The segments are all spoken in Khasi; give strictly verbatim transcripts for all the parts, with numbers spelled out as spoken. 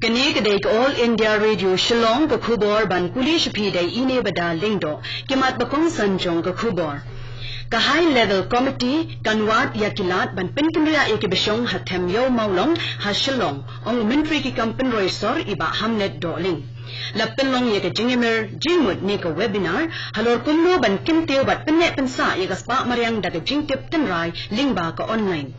Kane ka dei ka All India Radio Shillong, ka khubor ban pule sha phi da i Nebada Lyngdoh. Ki mat ba kongsan jong ka khubor. Ka High Level Committee kan wad ïa ki lad ban pynkynriah ïa ki bashong ha Them Ïew Mawlong ha Shillong, ong u Myntri ki kam pynroi sor i Bah Hamlet Dohling. La pynlong ïa ka jingïamir jingmut ne ka webinar halor kumno ban kyntiew bad pynneh pynsah ïa ka spah mariang da ka jingtip tynrai lyngba ka online.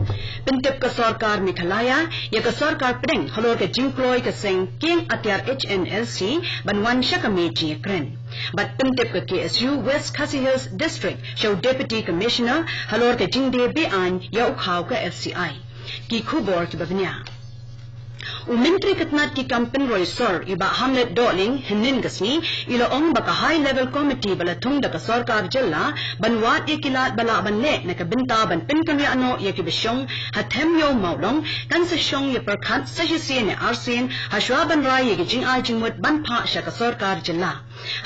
Pyntip ka sorkar Meghalaya ïa ka sorkar pdeng halor ka jingkloi ka seng kieng atiar H N L C ban wan sha ka mei jingïakren. Bad pyntip ka K S U West Khasi Hills District sha u Deputy Commissioner halor ka jingdie be-aiñ ïa u khaw ka F C I. Ki khubor kiba bniah. U Myntri ka tnat ki kam pynroi sor i Bah Hamlet Dohling hynnin ka sngi i la ong ba ka High Level Committee ba la thung da ka sorkar jylla ban wad ïa ki lad ba lah ban leh na ka bynta ban pynkynriah noh ïa ki bashong ha Them Ïew Mawlong kan sa shong ïa pyrkhat sa shisien ne arsien hashwa ban rai ïa ki jingai jingmut ban phah sha ka sorkar jylla.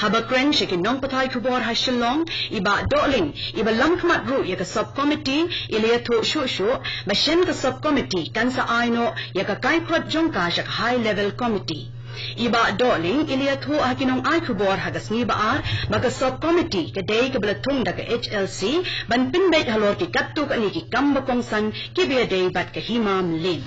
Haba kren sha ki nongpathai khubor ha Shillong, i Bah Dohling, iba lam khmat ruh ïa ka sub committee, i la ïathuh shuh shuh ba shen ka sub committee kan sa ai noh ïa ka kaikrot jong ka sha ka High Level Committee. I Bah Dohling i la ïathuh ha ki nongai khubor ha ka sngi Ba-ar ba ka sub committee ka dei kaba la thung da ka H L C ban pynbeit halor ki katto katne ki kam ba kongsan kiba ïadei bad ka hima mylliem.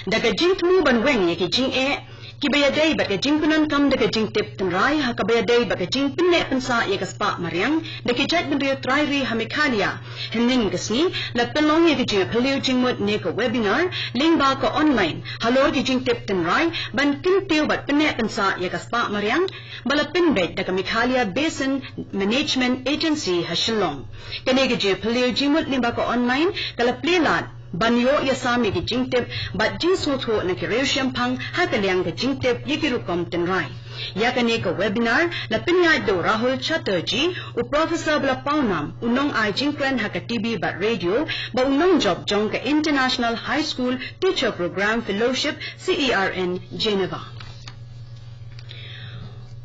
Da ka jingthmu ban weng ïa ki jingeh kiba ïadei bad ka jingpyndonkam da ka jingtip tynrai ha kaba ïadei bad ka jingpynneh pynsah ïa ka spah mariang da ki jaitbynriew trai ri ha Meghalaya, hynnin ka sngi la pynlong ïa ka jingphylliew jingmut ne ka webinar lyngba ka online halor ki jingtip tynrai ban kyntiew bad pynneh pynsah ïa ka spah mariang ba la pynbeit da ka Meghalaya Basin Management Agency ha Shillong. Kane ka jingphylliew jingmut lyngba ka online ka la plie lad ban ïoh ïasam ïa ki jingtip bad jingsngewthuh na ki riew shemphang ha ka liang ka jingtip ïa ki rukom tynrai. Ïa kane ka webinar la pynïaid da u Rahul Chatterjee, u professor ba la pawnam, u nongai jingkren ha ka T V bad radio, bad u nongjop jong ka International High School Teacher Program Fellowship, C E R N, Geneva.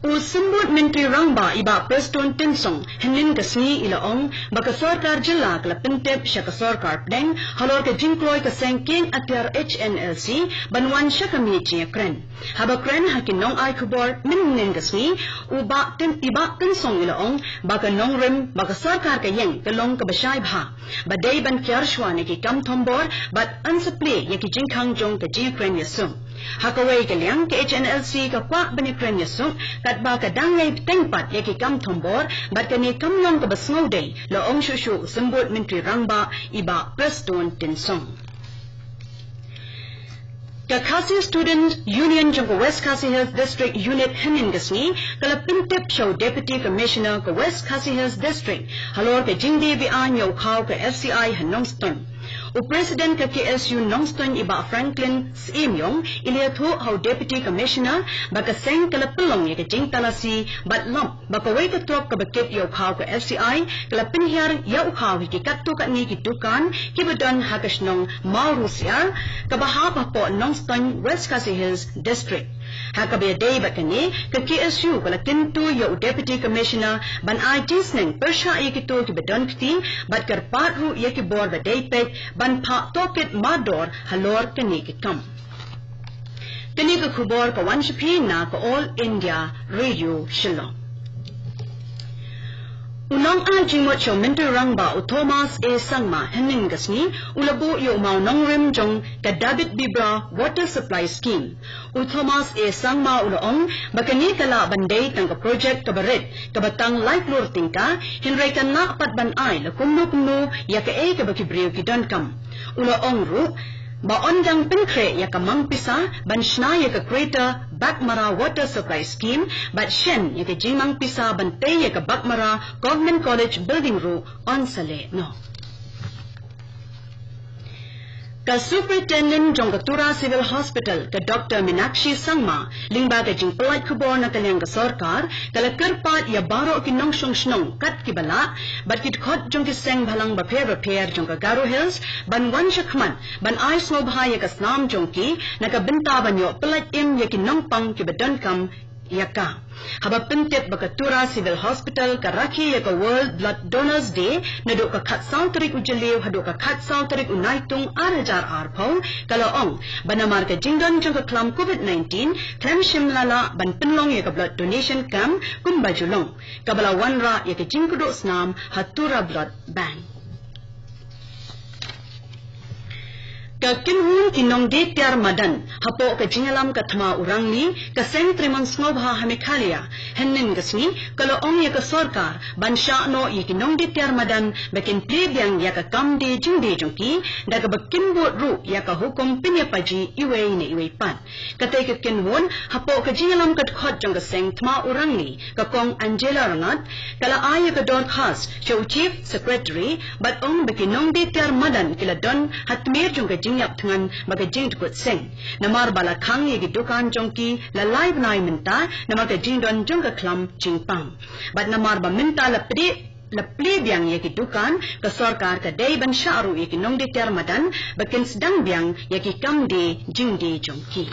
U Symbud Myntri Rangbah i Bah Prestone Tynsong hynnin ka sngi i la ong ba ka sorkar jylla ka la pyntip sha ka sorkar pdeng halor ka jingkloi ka seng kieng atiar H N L C ban wan sha ka mei jingïakren. Haba kren ha ki nongai khubor mynhynnin ka sngi, u Bah Tyn, i Bah Tynsong i la ong ba ka nongrim ba ka sorkar ka ïeng ka long kaba shai bha ba dei ban kiar shwa na ki kam thombor bad yn sa plie ïa ki jingkhang jong ka jingïakren ïasuk. Ha kawei ka liang ka H N L C ka kwah ban ïakren ïasuk katba ka dang ïai bteng pat ïa ki kam thombor bad kane kam long kaba sngewdei, la ong shuh shuh u Symbud Myntri Rangbah i Bah Prestone Tynsong. Ka Khasi Student Union jong ka West Khasi Hills District Unit hynnin ka sngi ka la pyntip sha u Deputy Commissioner ka West Khasi Hills District halor ka jingdie be-aiñ ïa u khaw ka F C I ha Nongstoiñ. U President ka K S U Nongstoiñ i Bah Franklin Syiemiong i la ïathuh ha u Deputy Commissioner ba ka seng ka la pynlong ïa ka jingtalasi bad lap ba kawei ka trok kaba kit ïa u khaw ka F C I ka la pynhiar ïa u khaw ha ki katto katne ki dukan kiba don ha ka shnong Mawrusiar kaba hap hapoh Nongstoiñ, West Khasi Hills District. Ha kaba ïadei bad kane, ka K S U ka la kyntu ïa u Deputy Commissioner ban ai jingsneng pyrshah ïa kito kiba don kti bad kyrpad ruh ïa ki bor ba dei peit ban phah tohkit mardor halor kane ka kam. Kane ka khubor ka wan sha phi na ka All India Radio Shillong. U nongai jingmut sha u Myntri Rangbah u Thomas A Sangma hynnin ka sngi u la buh ïa u mawnongrim jong ka David Bibra Water Supply Scheme. U Thomas A Sangma u la ong ba kane ka lah ban dei tang ka projek kaba rit kaba tang lai klur tyngka, hynrei kan lah pat ban ai la kumno kumno ïa kaei kaba ki briew ki donkam. U la ong ruh ba yn dang pynkhreh ïa ka mang pisa ban shna ïa ka Greater Baghmara Water Supply Scheme bad shen ïa ka jingmang pisa ban tei ïa ka Baghmara Government College Building ruh yn sa leh noh. Ka Superintendent jong ka Tura Civil Hospital, ka Doctor Minakshi Sangma, lyngba ka jingpyllait khubor na ka liang ka sorkar, ka la kyrpad ïa baroh ki nongshong shnong kat kiba lah bad ki dkhot jong ki seng bhalang bapher bapher jong ka Garo Hills ban wan shakhmat ban ai sngewbha ïa ka snam jong ki na ka bynta ban ïoh pyllait im ïa ki nongpang kiba donkam ïa ka. Haba pyntip ba ka Tura Civil Hospital ka rakhe ïa ka World Blood Donors Day naduh ka khatsaw tarik u Jylliew haduh ka khatsaw tarik u Naitung ar hajar arphew, ka la ong ba namar ka jingdon jong ka khlam covid nineteen, khlem shym la lah ban pynlong ïa ka blood donation camp kumba ju long, kaba la wanrah ïa ka jingkyrduh snam ha Tura Blood Bank. Ka kynhun ki nongdie tiar madan hapoh ka jingïalam ka thma u Rangli, ka Seng Tremon Sngewbha ha Meghalaya, hynnin ka sngi ka la ong ïa ka sorkar ban shah noh ïa ki nongdie tiar madan ba kin plie biang ïa ka kam die jingdie jong ki, da kaba kin bud ruh ïa ka hukum pynïapaji iwei na iwei pat. Katei ka kynhun hapoh ka jingïalam ka dkhot jong ka seng thma u Rangli, ka Kong Angela Rangat, ka la ai ïa ka dorkhas sha u Chief Secretary, bad ong ba ki nongdie tiar madan ki la don ha tmier jong ka jingïap thngan bad ka jingdkut seng, namar ba la khang ïa ki dukan jong ki la lai bnai mynta namar ka jingdon jong ka khlam jingpang. Bad namar ba mynta la plie, la plie biang ïa ki dukan, ka sorkar ka dei ban shah ruh ïa ki nongdie tiar madan ba kin sdang biang ïa ki kam die jingdie jong ki.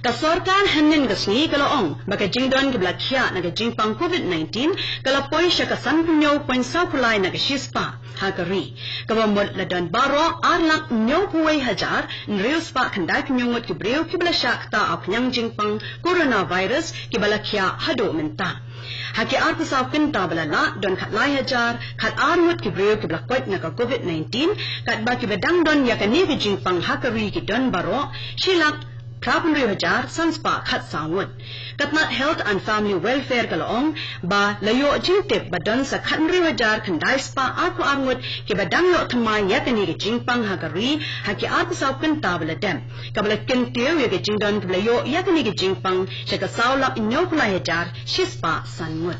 Ka sorkar hynnin ka sngi ka la ong ba ka jingdon kiba la khiah na ka jingpang covid nineteen ka la poi sha ka sanphew hynñiew point saw phew lai na ka shispah ha ka ri, kaba mut la don baroh ar lak hynñiewphew wei hajar hynriew spah khyndai phew hynñiew ngut ki briew kiba la shah ktah ha ka khñiang jingpang coronavirus kiba la khiah haduh mynta. Ha ki arphew saw kynta ba la lah, don khatlai hajar khatar ngut ki briew kiba la koit na ka covid nineteen, katba kiba dang don ïa kane ka jingpang ha ka ri ki don baroh shi lak phraphew hynriew hajar san spah khatsaw ngut. Ka tnat Health and Family Welfare ka la ong ba la ïoh jingtip ba don sa khathynriew hajar khyndai spah arphew ar ngut kiba dang ïoh thymmai ïa kane ka jingpang ha ka ri ha ki arphew saw kynta ba la dep, kaba la kyntiew ïa ka jingdon kaba la ïoh ïa kane ka jingpang sha ka saw lak hynñiewphew lai hajar shispah san ngut.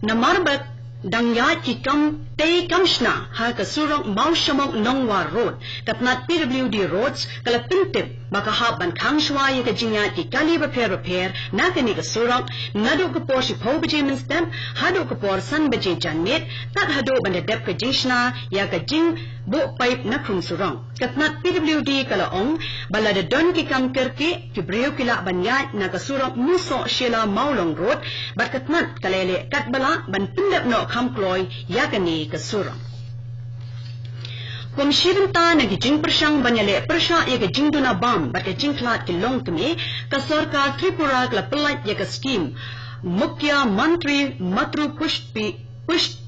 Namar ba dang ïaid ki kam tei kam shna ha ka surok Mawshamok Nongwar Road, ka tnat P W D Roads ka la pyntip ba ka hap ban khang shuwa ïa ka jingïaid ki kali bapher bapher na kane ka surok, naduh ka por shiphew baje mynstep haduh ka por san baje janmiet, tad haduh ban da dep ka jingshna ïa ka jingbuh paip na khun surok. Ka tnat P W D ka la ong ba lada don ki kam kyrkieh, ki briew ki lah ban ïaid na ka surok Musoh Shella Mawlong Road, bad ka tnat ka la leh katba lah ban pyndep noh kham kloi ïa kane ka surok. Kum shi bynta na ki jingpyrshang ban ïaleh pyrshah ïa ka jingduna bam bad ka jingkhlad ki longkmie, ka sorkar Tripura ka la pyllait ïa ka skhim Mukhyamantri Matru Pushpi Pushti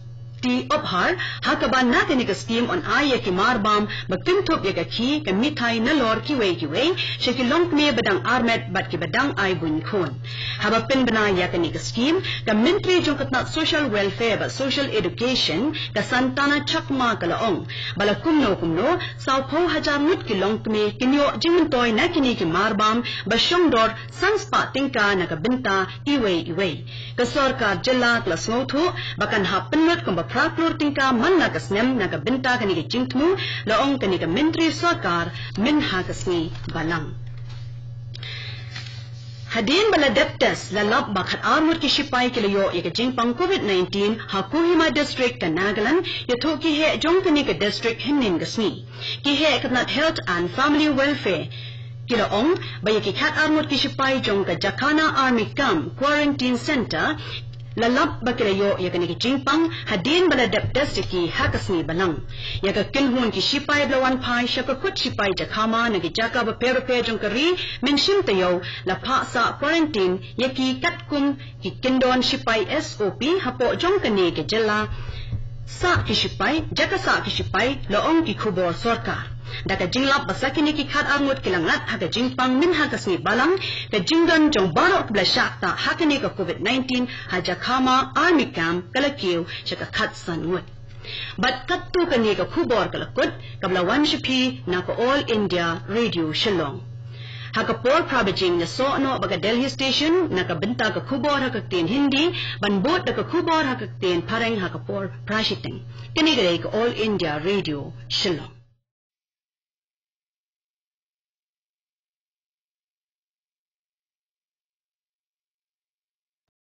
Upahar, ha kaba na kane ka skhim yn ai ïa ki mar bam ba kynthup ïa ka khih, ka mithai nalor kiwei kiwei sha ki longkmie ba dang armet bad kiba dang ai buiñ khun. Haba pynbna ïa kane ka skhim, ka Myntri jong ka tnat Social Welfare bad Social Education, ka Santana Chakma ka la ong ba la kumno kumno sawphew hajar ngut ki longkmie kin ïoh jingmyntoi na kine ki mar bam ba shong dor san spah tyngka na ka bynta iwei iwei. Ka sorkar jylla ka la sngewthuh ba kan hap pynlut kumba phra klur tyngka man la ka snem na ka bynta kane ka jingthmu, la ong kane ka myntri sorkar mynha ka sngi Balang. Hadien ba la dep test, la lap ba khatar ngut ki shipai ki la ïoh ïa ka jingpang covid nineteen ha Kohima District ka Nagaland, ïathuh ki heh jong kane ka district hynnin ka sngi. Ki heh ka tnat Health and Family Welfare ki la ong ba ïa ki khatar ngut ki shipai jong ka Jakhana Army Camp Quarantine Center la lap ba ki la ïoh ïa kane ka jingpang hadien ba la dep test ïa ki ha ka sngi Balang. Ïa ka kynhun ki shipai ba la wan phai sha ka kut shipai Jakhama na ki jaka bapher bapher jong ka ri mynshim taïew la phah sah quarantine ïa ki katkum ki kyndon shipai S O P hapoh jong kane ka jylla. Sah ki shipai, jaka sah ki shipai, la ong ki khubor sorkar. Da ka jinglap ba sa kine ki khatar ngut ki la ngat ha ka jingpang mynha ka sngi Balang, ka jingdon jong baroh kiba la shah ktah ha kane ka covid nineteen ha Jakhama Army Camp ka la kiew sha ka khatsan ngut. Bad katto kane ka khubor ka la kut, kaba la wan sha phi na ka All India Radio Shillong. Ha ka por phra baje ngin ïasoh noh bad ka Delhi Station na ka bynta ka khubor ha ka ktien Hindi, ban bud da ka khubor ha ka ktien Phareng ha ka por phra shiteng. Kane ka dei ka All India Radio Shillong.